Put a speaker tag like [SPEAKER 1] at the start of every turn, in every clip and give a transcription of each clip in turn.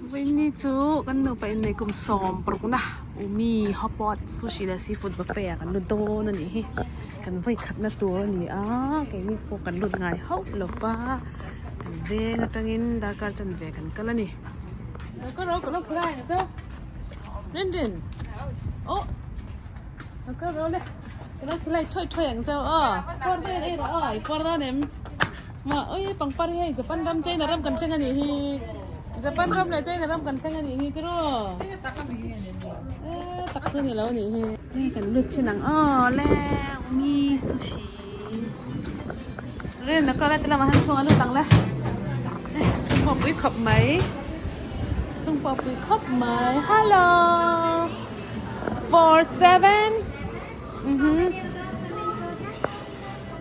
[SPEAKER 1] Vawiini chu kan nupa innei kum sawm parukna Umi hotpot sushi leh seafood buffet ah kan lut dawn a nih hi kan vawikhatna tur a ni a keini pawh kan lut ngai hauh lo va kan veng atangin darkar chanve kan kal a ni. Ma oi pangpar hi hei Japan ram China ram kan thleng a nih hi Japan ram leh China ram kan thleng a nih hi tiraw eh tak chu ni lo a nih hi hei kan lut chin ang aw le mi sushi rin a kal a ti lamah hian chhung a lut ang le chhung pawh a pui khawp mai chhung pawh a pui khawp mai hello 47 mhm.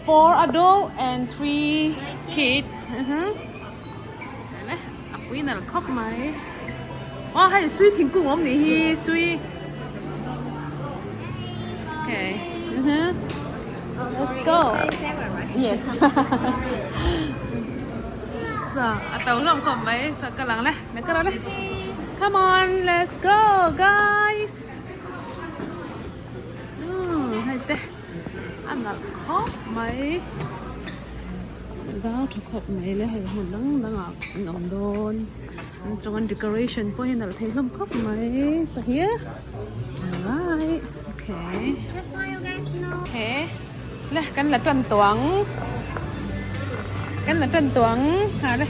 [SPEAKER 1] Four adult and three kids. A pui nalh khawp mai. Aw hei sui thingkung awm nih hi sui. Okay. Let's go. Yes. So, a to hlawm khawp mai. So, kal ang le. Le kal ang le. Come on, let's go guys. Hei te. A nalh khawp mai zau tha khawp mai le hei hmun dang dang ah an awm dawn an chuan decoration pawh hi a nalh thei hlawm khawp mai so here alright okay okay le kan la tan tawh ang kan la tan tawh ang ha le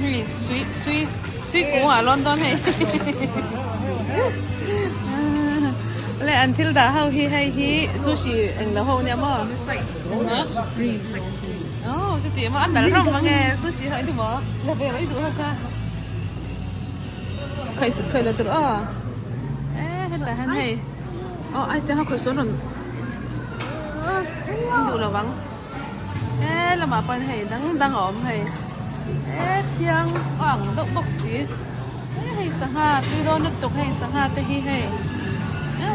[SPEAKER 1] hei sui sui. Sui kung ah lawn dawn hei le an thil dah ho hi hei hi sushi eng lo ho nia maw oh chuti maw an nalh hlawm mang e sushi ho i maw la ve rawh i duh ho kha khawi khawi la tur aw e hetah hian hei aw ai chiang a khawi sawn rawn an duh lo vang. He lamah pawh hian hei dang dang a awm hei he thiang a ang deuh bawk si he hei sangha tui dawn lutuk hei sangha te hi hei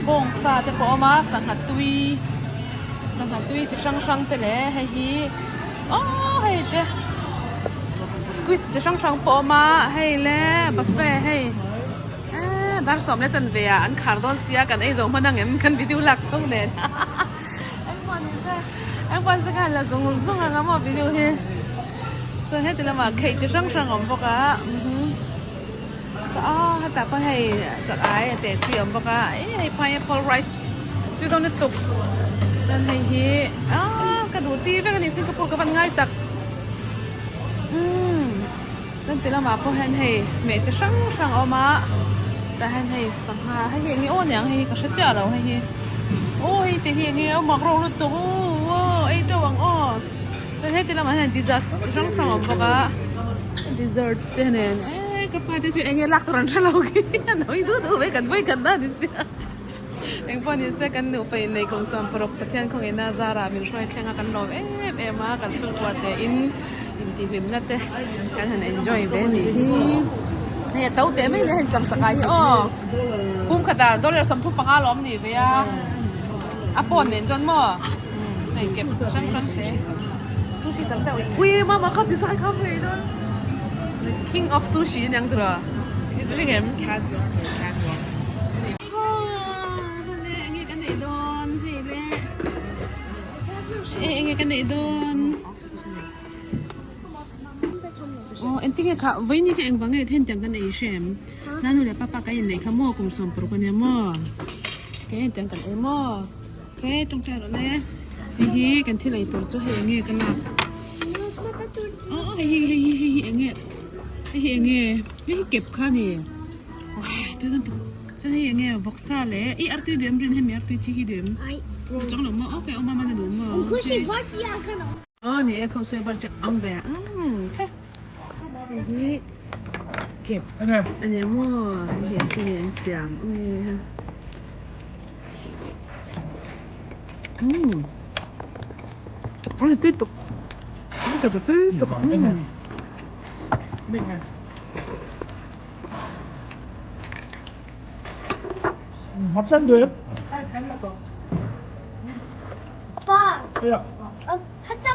[SPEAKER 1] bawngsa te pawh a awm a sangha tui sangha tui chi hrang hrang te leh hei hi aww hei te squeeze chi hrang hrang pawh a awm a hei le buffet hei eee dar sawm leh chanve ah an khar dawn sia kan ei zo hman ang em kan video lak chho nen. Engpawh nise khan la zung zung ang a maw video hi chuan heti lamah kheih chi hrang hrang a awm bawk a a hetah pawh hei chak ai a teh chi a awm bawk a hei pineapple rice tui dawn lutuk chuan hei hi aaa ka duh chi vek a ni Singapore ka van ngai tak umm chuan ti lamah pawh hian hei hmeh chi hrang hrang a awm a tah hian hei sangha hei hi eng nge aw niang hei hi ka hre chiah lo hei hi aw hei te hi eng nge aw mak rawk lutuk aw ei teuh ang aw chuan heti lamah hian dessert chi hrang hrang a awm bawk a dessert te nen eee ka pa te chu eng nge lak tur an hre lo khi an hawi duh duh mai kan vawi khat na ni sia eng pawh ni se kan nupa in nei kum sawmparuk Pathian khawngihna zarah min hruai thleng a kan lawm em em a kan chhungkua te in. Intihhlimna te kan han enjoy ve a nih hi hei a to teh mai nia hei chak chak ah hi aw pum khatah dollar 35 lawm ni ve a a pawn nen chuan maw hei kep chi hrang hrang te sushi tam deuh ui mama kha design kha hei dawn the king of sushi aniang tiraw i chu hring em enge ka neih dawn hei le enge ka neih dawn. Aw engtin nge kha vawiin hi kha engvang nge then tiang kan ei hre em nanu leh papa kan inneih kha maw kum 60 ania maw ke hetiang kan ei maw ke tawngtai rawh le hei hi kan thil ei tur chu hei enge ka lak aw hei hi hei hi hei hi enge hei hi enge hei hi kep kha a ni chuan hei enge vawksa leh ih artui duh em rin hemi artui chi hi duh em chuang lo maw okay aw mama na duh maw aw ni e khawsei bar chu awm ve umm the hei hi kep a ni maw hei hi enge an siam umm tui tuk tui tuk umm.
[SPEAKER 2] Hấp dẫn được.
[SPEAKER 3] 아빠,
[SPEAKER 2] 야.
[SPEAKER 3] 어, 한참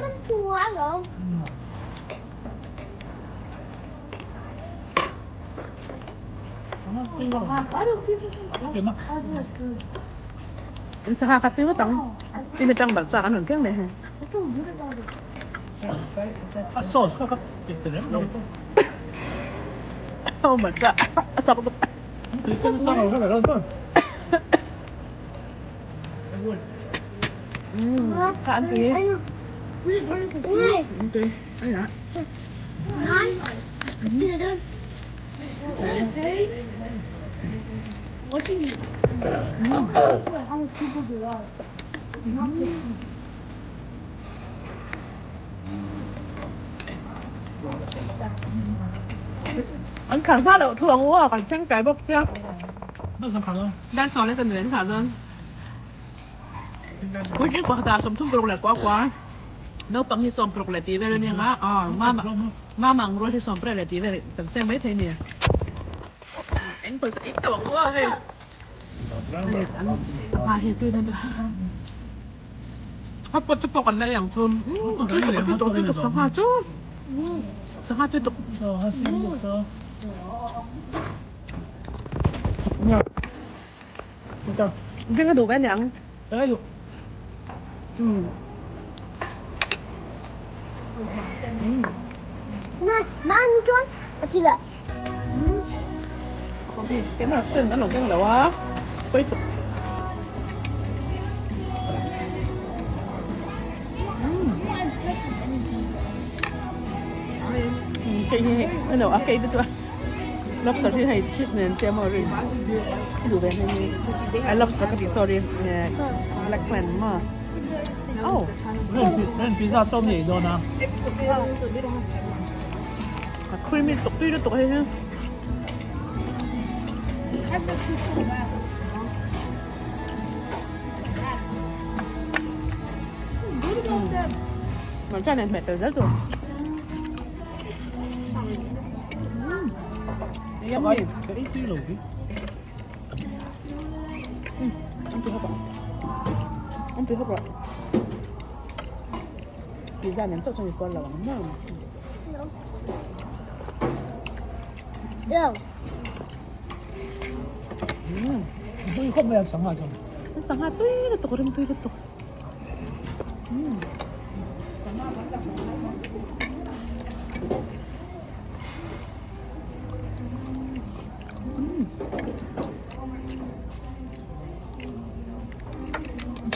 [SPEAKER 1] An sangha kha tui ngawt ang. Tin atang balh chak an rawn keng leh hei.
[SPEAKER 2] A sauce kha ka ti ta lem lo.
[SPEAKER 1] Aw balh chak a chak bawk.
[SPEAKER 2] Tui sen chak lo kha ka lo dawn.
[SPEAKER 1] Kha an tui. An tui. Ai ah. An khar hma loh thu ang u a kan thleng kai bawk sia. Dar sawn leh zanriah an khar dawn. Puitling pakhatah 36 leh kua kua naupang hi 60 leh tih vel a nia nga aw mama mama ang rual hi 18 leh tih vel kan seng maithei a ni. Eng pawisa ei teuh ang u a hei. An sangha hi tui dawn a pawt chu pawh kan la ei ang chu tui tuk tui tuk tui tuk sangha chu sangha tui tuk. Ding a duh ve aniang. Lobster hi hei cheese nen chiah maw rin i duh ve hmel hi a lobster ka tih sorry black clam maw oh
[SPEAKER 2] Ren pizza chaw mi ei dawn a.
[SPEAKER 1] A creamy lutuk tui lutuk hei hi. Hmarcha nen hmeh tel zel tur. Yummy.
[SPEAKER 2] Ka ei tui lo hi.
[SPEAKER 1] An tui hawp ang. An tui hawp rawh. Pizza nen chauh chuan i kual lo ang maw?
[SPEAKER 2] Tui khawp mai a sangha chuan.
[SPEAKER 1] Sangha tui lutuk rim tui lutuk.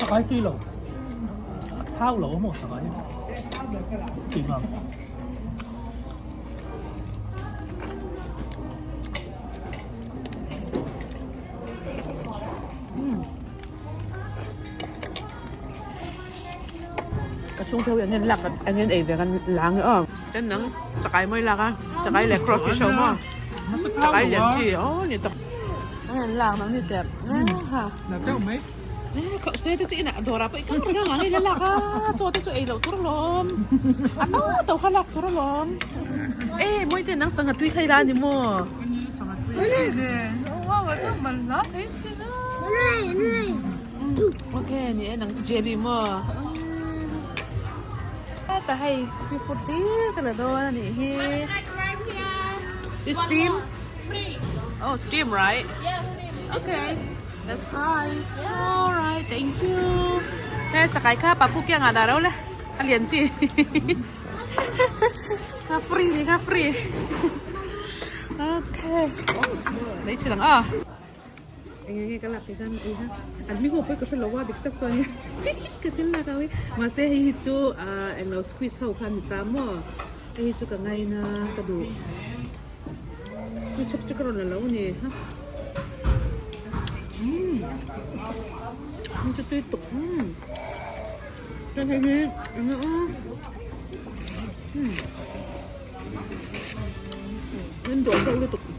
[SPEAKER 2] Chakai tui lo. Thau lo maw chakai hi. Tui ngang.
[SPEAKER 1] Ka chhungte ho hi an en lak an en ei ve kan lang e aw. Chuan nang chakai mawi lak a chakai leh crawfish ho maw chakai lian chi aw ni tak. An en lak nang ni tep ha. Khauh se te chu inah dawrah pawh i kal reng a mahni la lak a chaw te chu ei loh tur alawm a to to kha lak tur alawm e mawi te nang sangha tui thei la a ni maw. Ok ni e nang chu jelly maw ta hei seafood tir ka la dawn a nih hi this steam oh steam right okay let's try alright thank you he chakai kha papu kiang ah dah ro le a lian chi kha free ni kha free okay mai chi lang a. Eng enge ka lak tih chuan ui ha an hming ho pawh ka hrelo a dik tak chuan ka thil lak ang hi mahse hei hi chu ah englo squeeze ho kha a ni ta maw hei hi chu ka ngaina ka duh hei chopstick a rawn la lo a ni ha umm hei chu tui tuk umm chuan hei hi eng nge aw umm in dawh deuh lutuk umm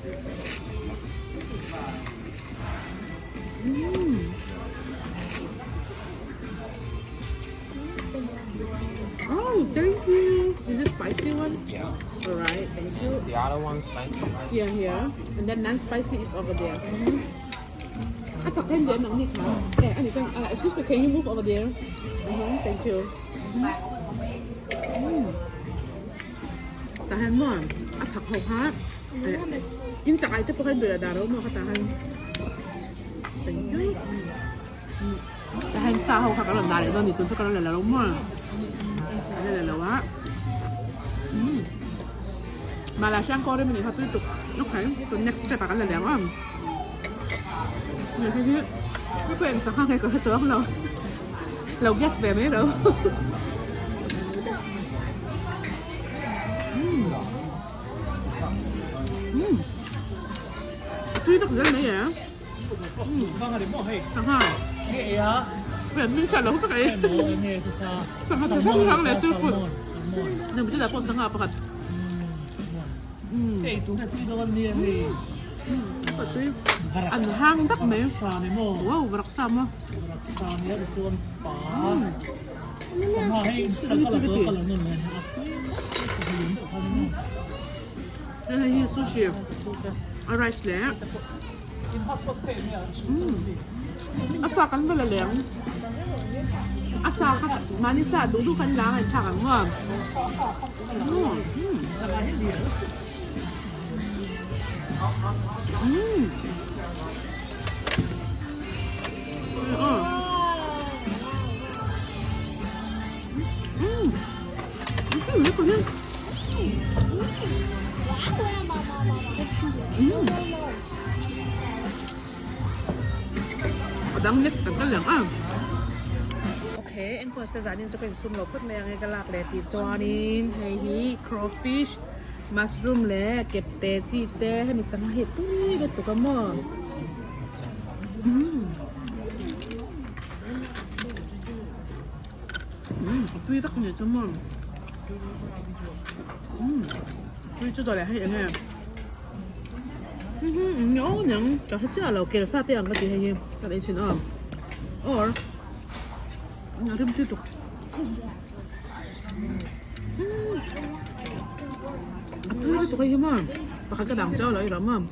[SPEAKER 1] oh thank you is it spicy one
[SPEAKER 3] Yeah.
[SPEAKER 1] all right thank you
[SPEAKER 3] The other one spicy, right?
[SPEAKER 1] here here and then non spicy is over there a thak em em ang ni kha eh ani chuan excuse me can you move over there thank you. Tah hian maw a thak ho kha in chak ai te pawh kha in duh leh dah lo maw kha tah hian thank you tah hian sa ho kha kan rawn dah leh dawn ni tun chu ka rawn la lo maw kan la la lo a umm mala hriang kawr emaw ni kha tui tuk okay tun next step ah kan la leh ang aw hei hi hei pawh eng sangha nge ka hre chuang lo. Lo guess ve mai ro. Tui tak zel mai e. Sangha. Min hriat lo vek ei. Sangha chi hrang hrang leh seafood. Nang chu dah pawh sangha pakhat. Tui. An hang dak mai. Wow, varak sa maw. Hei hi sushi a rice leh a sa kan va la leng a sa kha mahni sa duh duh khan la a inthlak ang maw A dang next kan kal leh ang a. Okay, engpawh se zanin chu ka insum lo phawt mai ang e ka lak leh tih chuanin hei hi crawfish mushroom leh kepte chi te hemi sangha hi tui lutuk a maw. A tui vak ni chu maw tui chu zawh leh hei enge eng eng ka hre chiah lo kel sa te ang ka ti hei hi ka ei chhin aw or a rim tui tuk a tui lutuk hei hi maw pakhat ka dang chiau lo erawh maw.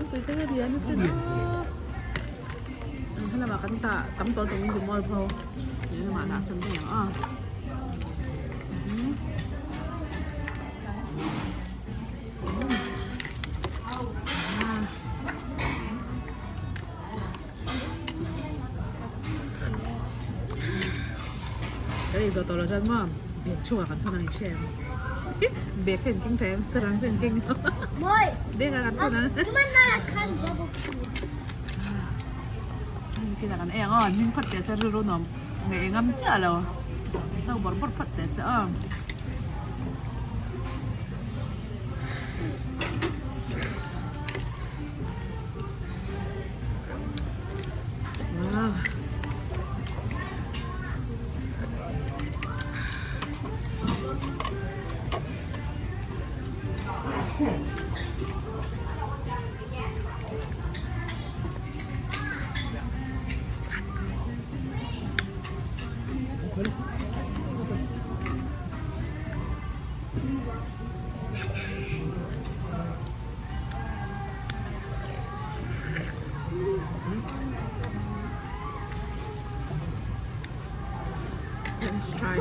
[SPEAKER 1] Tui te lian a sin a helamah kan tah tam tawh tawng in ti mualpho lehlamah dah sawn daih ang a. Kan inzawh tawh loh chuan maw bag chhungah kan thawn a ni hre em bag kha in keng tha em sarang chu in keng lo bag ah kan thawn a kinah kan ei ang aw an hming phawt teh se rilru nuam ngaih engam chiah lo so bawrh bawrh phawt teh se aw. Wow. Let's try.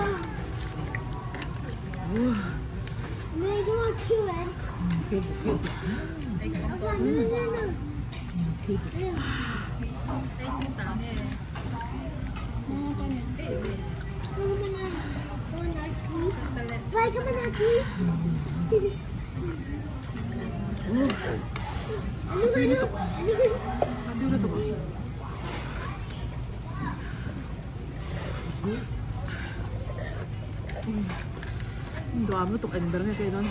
[SPEAKER 1] Duam lutuk en ber nge ka dawn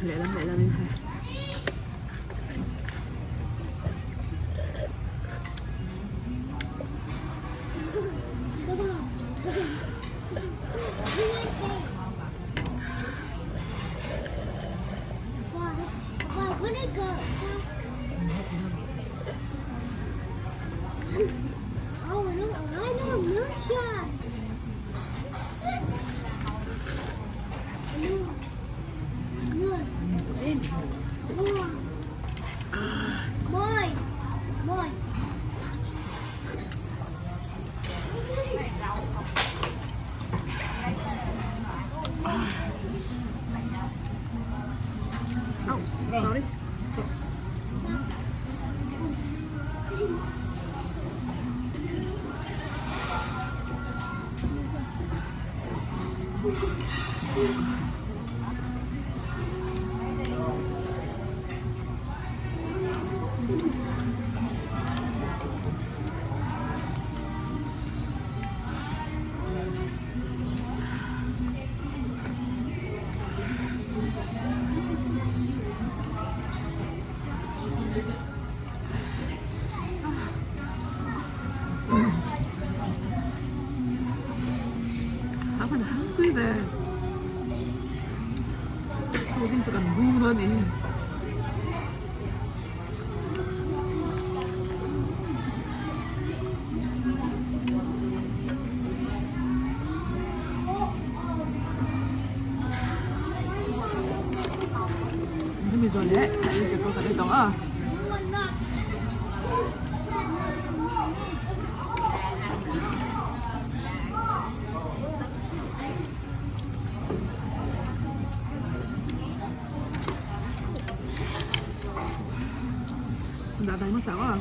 [SPEAKER 1] lehlam lehlam in hei. Oh, sorry. I'm hungry there. Closing to the moon on in. Hemi zawn leh chekawr kan ei tawh a. Dah dai hmasa a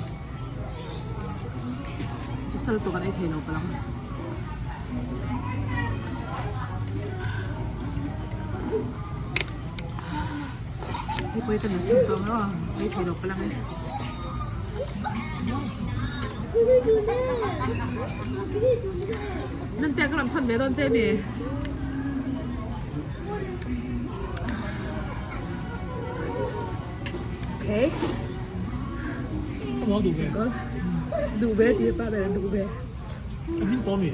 [SPEAKER 1] chu sal tawh kan ei thei lo palh ang. Hei pawh hi ka nuih chhung tawh ang a ei thei lo palh ang e. Nan te ka rawn thawn ve dawn che ni. Okay.
[SPEAKER 2] Nó đủ về.
[SPEAKER 1] Đủ về thì ba về đủ về.
[SPEAKER 2] Min to mi.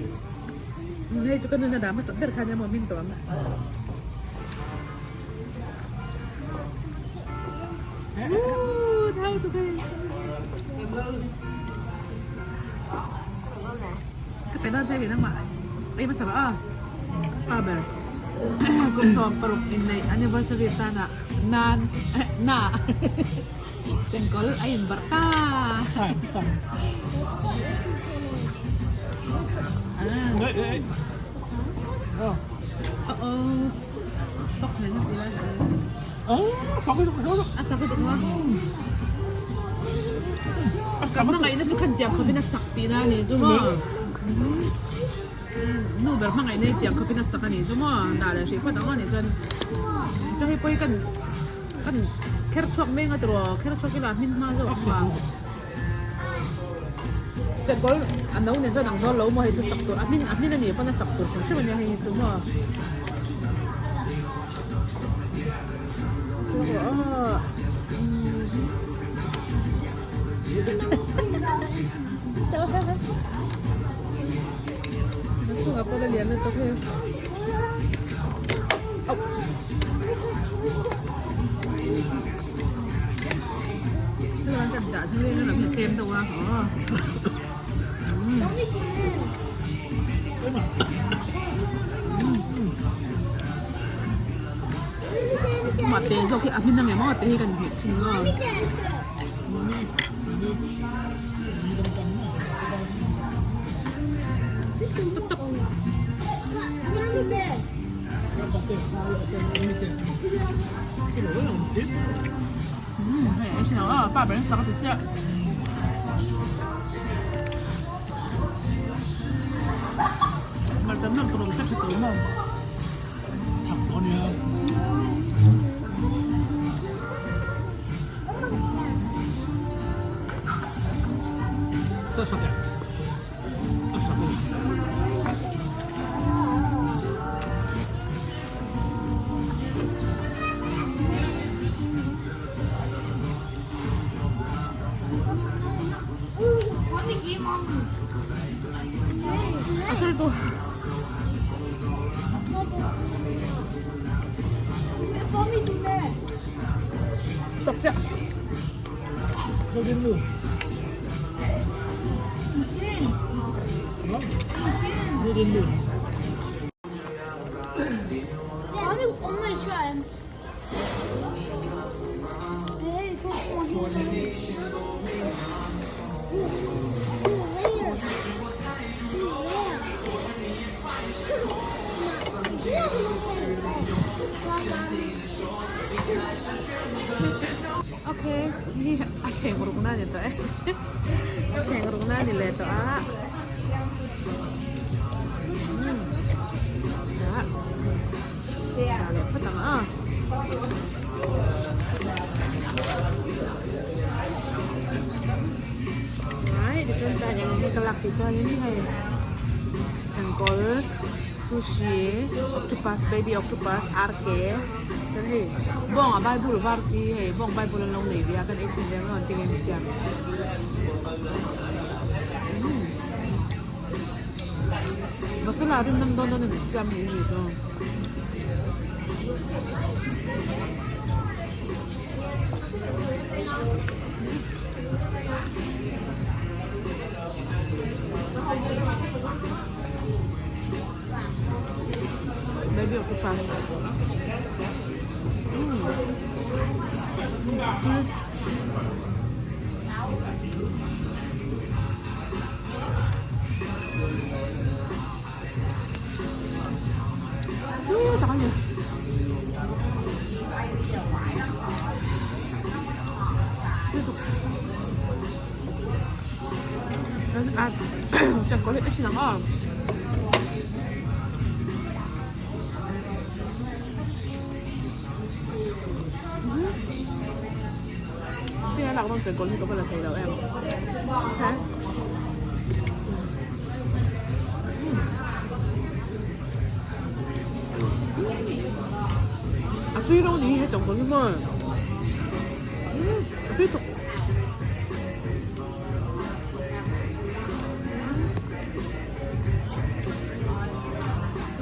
[SPEAKER 1] Hei chu ka nuna dah hmasa ber khan emaw min tawm. Ooh, thau tu kai. Ka pe dawn che mi nangmah. Ei hmasa rawh a. Pa ber. Kum 16 inneih anniversary tana nan na chengkawl a inbarh ta. Uh-oh. Fox nen a ti lai. A sak lutuk maw? Ka hmangaihna chu khan tiang khawpin a sak tihna a ni chu maw? Nu ber hmangaihna hi tiang khawpin a sak a ni chu maw? Dah leh hrih phawt ang aw nih chuan ka hei pawh hi kan kan kher chhuak meng a tiraw kher chhuak ila hmin hma zawk ang a chekkawl a no nen chuan ang dawn lo maw hei chu sak tur a hmin a hmin a nih pawn a sak tur hrim hrim a nia hei hi chu maw. Chhungah pawh la lian lutuk hei. Helai kan dah chu hei lam hi a tlem deuh a. Mah te zawk hi a hmin ang em aw te hi kan hmuh thin maw. Umm hei ei thin ang a pa ber in sak a ti chiah. Hmarcha nawr tur awm chiah tha tur maw.
[SPEAKER 2] Thak dawn nia. Cha sak e. A sak a ni.
[SPEAKER 1] A sil tu. Tawk chiah. Ok, hi a thleng rukna a ni tawh e a thleng rukna a ni leh tawh a umm chutah dah leh phawt ang a right tichuan tlai eng nge ka lak tih chuanin hei changkawl sushi octopus baby octopus RK. Chuan hei bawng a bible var chi hei bawng bible an lo nei ve a kan ei chhin ve ang an ti nge siam umm masala rin nam dawn dawn a ni siam ni hi chu. Baby octopus. Mm. Mm. Mm, tak ani. A changkawl hi a thin ang aw. Hei a lak dawn changkawl hi ka va la thei lo em. A tui lo ni he changkawl hi maw. A tui tuk.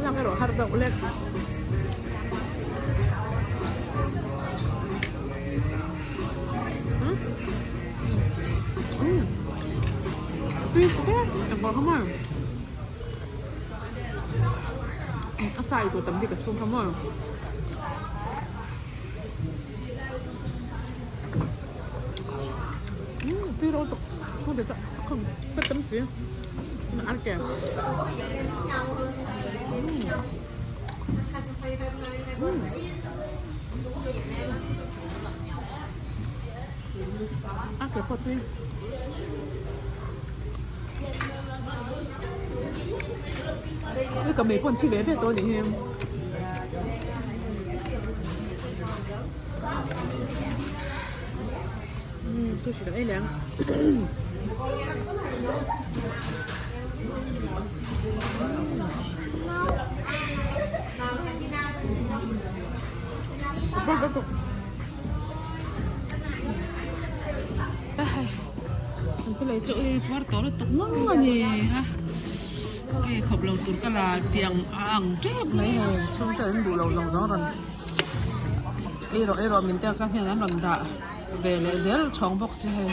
[SPEAKER 1] Lak erawh har deuh lek. Tui tuk e, engpawh kha maw. A sa ei tur tam bik a chhung kha maw. Tui ro tuk chhung te chu a kham pet tam si ar ke ar ke pawh tui hei ka mei pawh an thi ve ve tawh a nih hi. Sushi kan ei leh ang. Kan thil ei chu ui puar tawh lutuk ngang a ni a hei khawp lo tur ka la tih ang a ang tep mai hei chhungte an duh lo zawng zawng rawn. Ei rawh ei rawh min tel ka hnen an rawn dah ve leh zel chhawng bawk si hei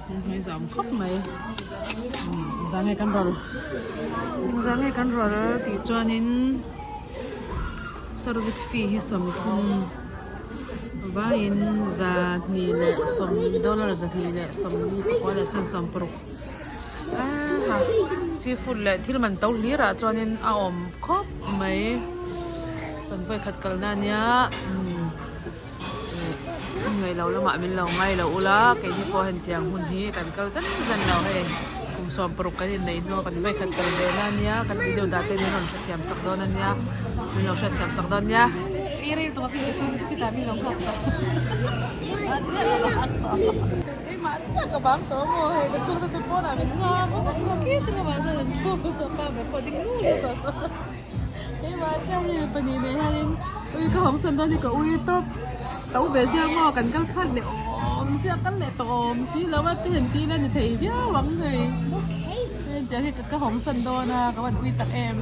[SPEAKER 1] hmai zam khawp mai zan nge kan rawl zan nge kan rawl tih chuanin service fee hi 30 vaiin zahnih leh sawm dollar 2 leh 44 leh sen 60 aa ha. Seafood leh thil man to hlir ah chuanin a awm khawp mai kan vawikhat kalna ania umm ngaih lo lamah min lo ngai lo ula keini pawh hetiang hun hi kan kal zan zan lo hei kum 60 kan inneih hnu a kan vawikhat kal ve na ania kan video dah te min rawn hrethiam sak dawn ania min lo hriatthiam sak dawn nia. Keimah chiah ka bang tawh maw hei ka chhungte chu pawnah min nghak a vak tawh khi ti lamah chuan an thu a saw pa ber pawh ding run a tawh keimah chiah hei mipa nih nei hianin ui ka hawngsawn dawn hi ka ui tawp to ve sia maw kan kal khat leh awm sia kal leh tawh awm si lo a te han ti ila ni thei viau ang hei hetiang hi ka hawngsawn dawn a ka van ui tak em.